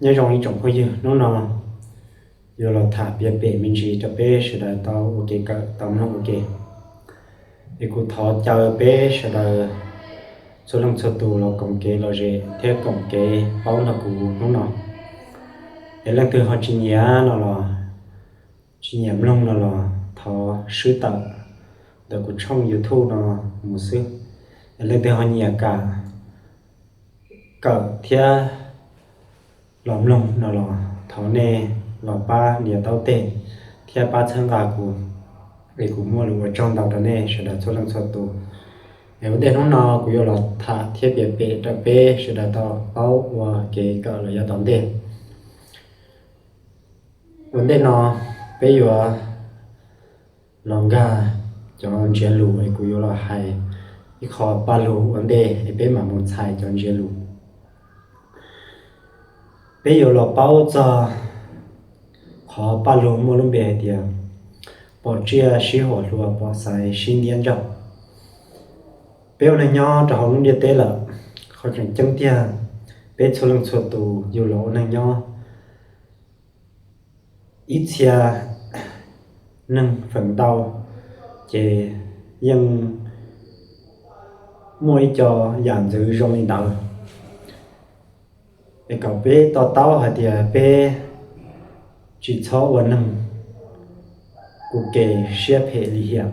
Nyob zoo ib tsoom phooj ywg, hnub no yuav los tham piav pem me ntsis rau peb sawv daws tau ua kev kawm tau mloog ua ke. Es kuv thov caw peb sawv daws txhua leej txhua tus los koom kev lom zem thiab koom kev paub nrog kuv hnub no. Es leej twg ho tsis nyiam no los tsis nyiam mloog no los thov swb tawm ntawm kuv tshooj YouTube no mus xwb. Es leej twg ho nyiam kam kawm thiab los mloog no los thov nej los pab nias taub teg thiab pab txhawb nqa kuv, es kuv muaj lus ua tsaug ntau rau nej sawv daws txhua leej txhua tus. Es ua ntej hnub no kuv yuav los tham thiab piav pem rau peb sawv daws tau paub ua kev kawm los yav tom ntej. Ua ntej no peb yuav los nkag cov ntsiab lus es kuv yuav los hais ib qho paj lug ua ntej es peb mam mus txhais cov ntsiab lus. Peb yuav los paub txog qhov paj lug muaj lub npe hais tias pom tsiaj sib huam hluas, pom xaiv sib ntiab ntsaug. Peb ua neeg nyob rau hauv lub ntiaj teb lawm, qhov tseem ceeb tiag peb txhua leej txhua tus yug los ua neeg nyob ib txhia neeg feem ntau ces yeej muaj ib co yam ntxwv zoo li ntawd. Es kom peb to taub hais tias peb tsis txhob ua neeg kuv ke siab phem lim hiam.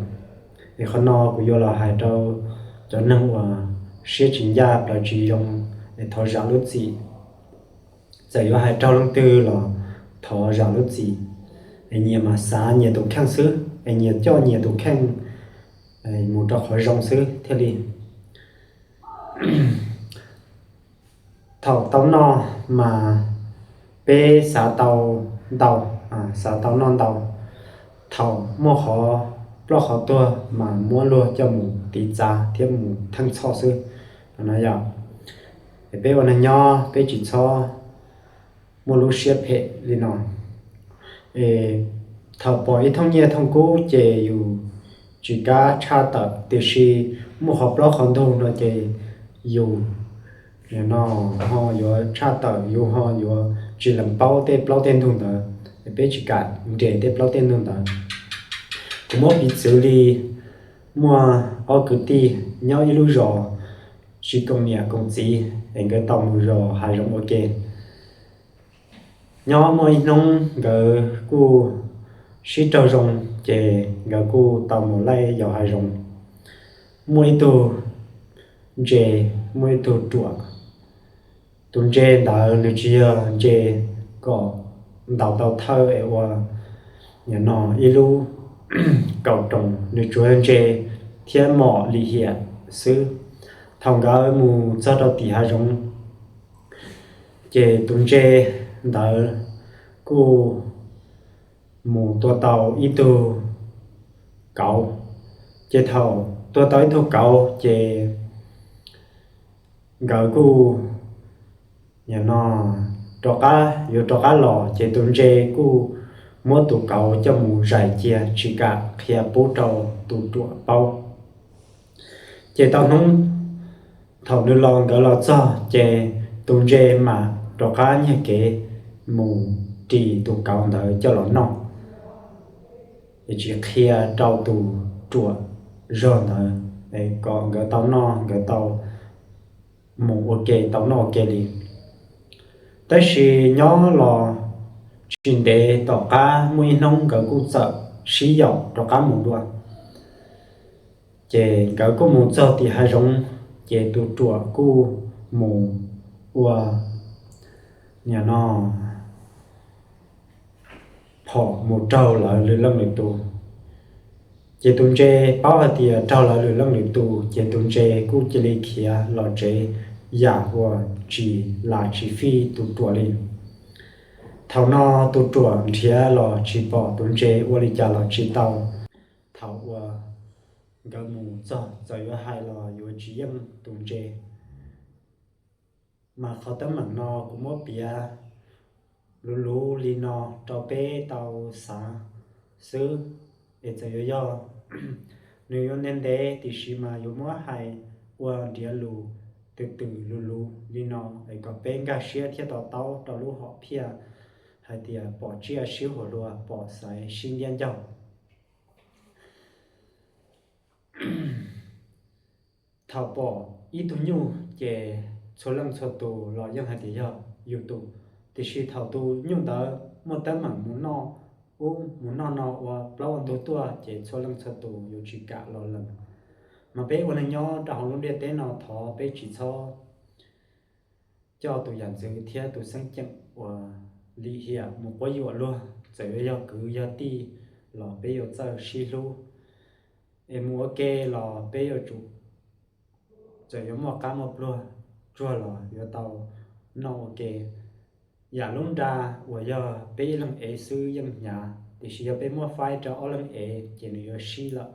Es qhov no kuv yuav los hais rau cov neeg uas siab tsis ncaj plaws tsis zoo, es thov zam lub txim. Txawm yuav hais raug leej twg los thov zam lub txim. Es nyias mas xav nyias tus kheej xwb, es nyias coj nyias tus kheej mus rau qhov zoo xwb thiaj li. Thaum tau noj mas peb xav tau ntau, xav tau noj ntau. Thaum muaj qhov ploj qhov tuag mas muab luag coj mus tiv txav thiab mus theej txhoj xwb no yom. Es peb ua neeg nyob peb tsis txhob muaj lub siab phem li no. Es thaum pom ib thooj nyiaj thooj kub ces yus tsis kam tshaj tawm, tiam sis muaj qhov plaub qhov ntug no ces yus no ho yuav tshaj tawm, yus ho yuav tsis lees paub tej plaub tej ntug ntawd. Es peb tsis kam nres tej plaub tej ntug ntawd. Kuv muab piv txwv li muaj ob kwv tij nyob ib lub zos tsis koom niam koom txiv es nkawd tau mus zos hav zoov ua ke. Nyob muaj ib hnub nkawd kuj sib raug zoo, ces nkawd kuj tau mus laij yos hav zoov. Muaj ib tug ntses, muaj ib tug ruam. Tus ntses ntawd nws tsis yog ntses kom ntaus tau thawj es ua no ib lub kaum roos, nws tsuas yog ntses thiab mom lim hiam xwb. Thaum nkawd mus txog rau tim hav zoov, ces tus ntses ntawd kuj mus tua tau ib tug kauv. Ces thaum tua tau ib tug kauv ces nkawd kuj no rov qab, yuav rov qab los, ces tus ntses kuj muab tus kauv coj mus zais cia tsis kam qhia pub rau tus ruam paub. Ces tau hnub thaum nws los, nkawd los txog ces tus ntses mam rov qab nyiag kev mus ris tus kauv ntawd coj los noj, es tsis qhia rau tus ruam zog ntawd kom nkawd tau noj, nkawd tau mus ua ke, tau noj ua ke li. Tab sis nyob los tsis ntev tom qab muaj ib hnub nkawd kuj txawm sib yaum rov qab mus dua. Ces nkawd kuj mus txog tim hav zoov, ces tus ruam kuj mus ua no phom mus raug lawv lwm leej lwm tus. Ces tus ntses paub hais tias raug lawv lwm leej lwm tus, ces tus ntses kuj cia li khiav los tsev yam uas tsis lam tsis fij tus ruam li. Thaum no tus ruam nrhiav los tsis pom tus ntses ua li cas los tsis tau. Thaum uas nkawd mus txog, txawm yuav hais los yuav tsis yeej tus ntses. Mas qhov teeb meem no kuv muab piav luv luv li no rau peb tau xav xwb. Es txawm yuav yog Nws yuav ntev ntev tiam sis mas yuav muab hais ua ntiav lus twm twm lus lus li no es kom peb nkag siab thiab to taub rau lub hom phiaj hais tias pom tsiaj sib huas hlua, pom xaiv sib ntiab ncaug. Thaum pom ib tug nyuj ces txhua leej txhua tus los yeej hais tias yog yus tus, tiam sis thaum tus nyuj ntawd muaj teeb meem mus noj ub mus noj no ua plaub ua ntug tuaj ces txhua leej txhua tus yuav tsis kam los lees. Mas peb ua neeg nyob rau hauv lub ntiaj teb no thov peb tsis txhob coj tus yam ntxwv thiab tus xeeb ceem uas lim hiam mus quab yuam luag. Txawm yuav yog kwv yog tij los peb yuav txawj sib hlub, es mus ua ke los peb yuav tsum, txawm yuav muaj qab muaj pluag tsuag los yuav tau noj ua ke. Yam lub nra uas yog peb ib leeg ev xwb yeej hnyav, tiam sis yog peb muab faib rau ob leeg ev ces nws yuav sib lawm.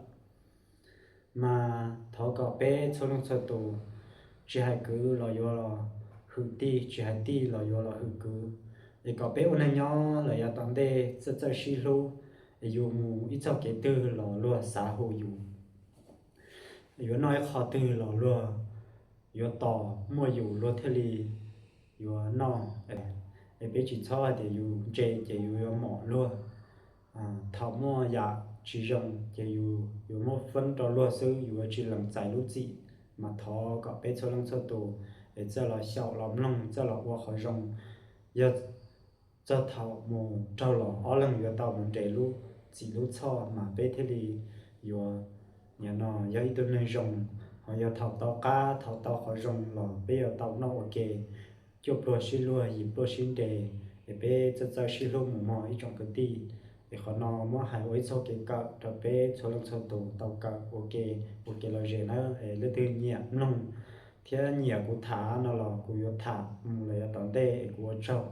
Mas thov kom peb txhua leej txhua tus, tsis hais kwv los yuav los hwm tij, tsis hais tij los yuav los hwm kwv, es kom peb ua neeg nyob los yav tom ntej txawj txawj sib hlub, es yus mus ib txoj kev twg los luag xav hu yus, yuav noj ib qho twg los luag yuav tos muaj yus luag thiaj li yuav noj. Es peb tsis txhob hais tias yus ntse ces yus yuav mom luag. Thaum muaj yam tsis zoo ces yus yuav muab feeb rau luag xwb, yus yuav tsis lees txais lub txim. Mas thov kom peb txhua leej txhua tus es txawj los xyaum los mloog, txawj los ua qhov zoo. Yog txog thaum mus raug los ob leeg yuav tau mus nres lub txim lub txhoj mas peb thiaj li yuav, nim no yog ib tug neeg zoo. Ho yog thaum tau qab thaum tau qhov zoo los peb yuav tau noj ua ke, cuaj pluag sib luag, yim pluag sib nres, es peb txawj txawj sib hlub mus mog ib tsoom kwv tij. Es qhov no muab hais ua ib txoj kev kawm rau peb txhua leej txhua tus tau kawm ua ke, ua kev lom zem nawb. Es leej twg nyiam mloog thiab nyiam kuv tham no los kuv yuav tham mus los yav tom ntej es kuv ua tsaug.